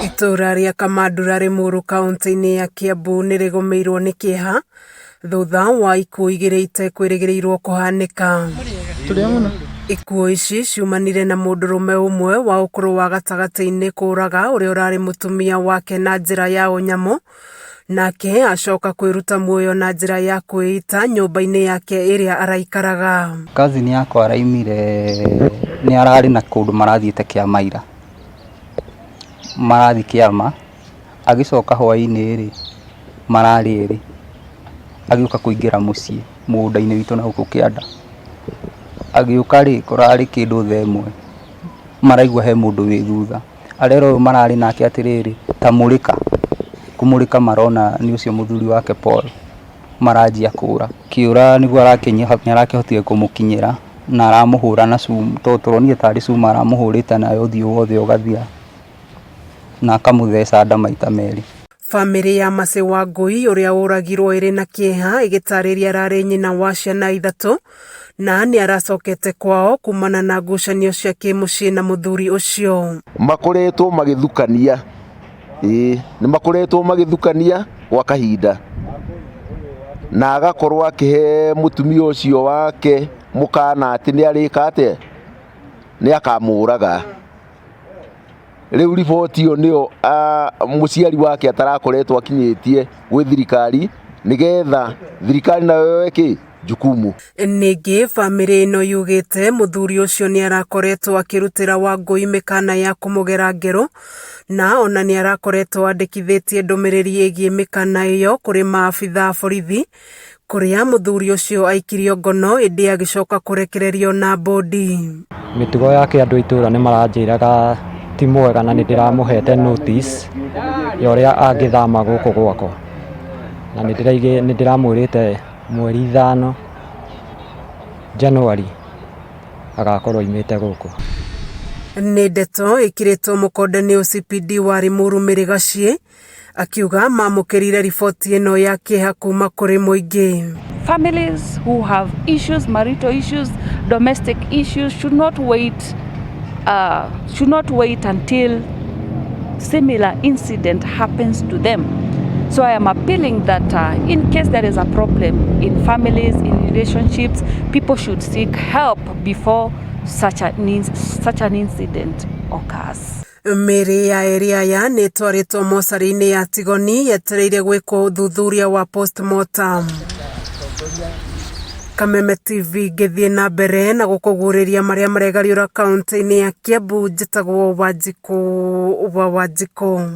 Itũũra rĩa Kamandura Limuru kauntĩ-inĩ ya Kiambu nĩ rĩgũmĩirwo nĩ kĩeha thutha wa ikuũ igĩrĩ itekwĩrĩgĩrĩirwo kũhanĩka. Ikuũ ici ciumanire na mũndũrũme ũmwe wa ũkũrũ wa gatagatĩ-inĩ kũũraga ũrĩa ũrarĩ mũtumia wake na njĩra ya ũnyamũ, nake acoka kwĩruta muoyo na njĩra ya kwĩita nyũmba-inĩ yake ĩrĩa araikaraga. Cousin yakwa araimire nĩ ararĩ na kũndũ marathiĩte kĩama ira, marathiĩ kĩama, agĩcoka hwainĩ rĩ, mararĩ erĩ, agĩũka kũingĩra mũciĩ mũgũnda-inĩ witũ na gũkũ kĩanda. Agĩũka rĩ, kũrarĩ kĩndũ thaa ĩmwe, maraigua he mũndũ wĩ thutha, arera ũyũ mararĩ nake atĩrĩrĩ, ta mũrĩka, kũmũrĩka marona nĩ ũcio mũthuri wake Paul, maranjia kũra. Kĩũra nĩguo nĩ arakĩhotire kũmũkinyĩra na aramũhũra na cuma, tondũ tũronire tarĩ cuma aramũhũrĩte nayo ũthiũ wothe ũgathira, na akamũtheca nda maita merĩ. Bamĩrĩ ya Mercy Wangui ũrĩa ũragirwo ĩrĩ na kĩeha ĩgĩtarĩria ararĩ nyina wa ciana ithatũ na nĩ aracokete kwao kumana na ngucanio cia kĩmũciĩ na mũthuri ũcio. Makoretwo magĩthukania, ĩĩ nĩ makoretwo magĩthukania gwa kahinda, na agakorwo akĩhe mũtumia ũcio wake mũkana atĩ nĩ arĩka atĩa, nĩ akamũraga. Rĩu riboti ĩyo nĩyo mũciari wake atarakoretwo akinyĩtie gwĩ thirikari nĩgetha thirikari nayo yoe kĩ jukumu. Ningĩ bamĩrĩ ĩno yugĩte mũthuri ũcio nĩ arakoretwo akĩrutĩra Wangũi mĩkana ya kũmũgera ngero na ona nĩ arakoretwo andĩkithĩtie ndũmĩrĩri ĩgiĩ mĩkana ĩyo kũrĩ maabitha a borithi kũrĩa mũthuri ũcio aikirio ngono ĩndĩ agĩcoka kũrekererio na bodi. Mĩtugo yake andũ a itũũra nĩ maranjĩraga ti mwega na nĩ ndĩramũhete notice ya ũrĩa angĩthama gũkũ gwakwa. Na nĩ ndĩramwĩrĩte mweri 5 January agakorwo aumĩte gũkũ. Nĩ ndeto ĩkĩrĩtwo mũkonde nĩ OCPD wa Limuru Mary Gachie akiuga mamũkĩrire riboti ĩno ya kĩeha kuma kũrĩ mũingĩ. Families who have issues, marital issues, domestic issues should not wait until similar incident happens to them. So I am appealing that in case there is a problem in families, in relationships, people should seek help before such an incident occurs. Mĩĩrĩ ya erĩ aya nĩ ĩtwarĩtwo mocarĩ-inĩ ya Tigoni yetereire gwĩkwo ũthuthuria wa postmortem. Kameme TV ngĩthiĩ na mbere na gũkũguũrĩria marĩa maregariũra kaunti-inĩ ya Kiambu. Njĩtagwo Wanjikũ wa Wanjikũ.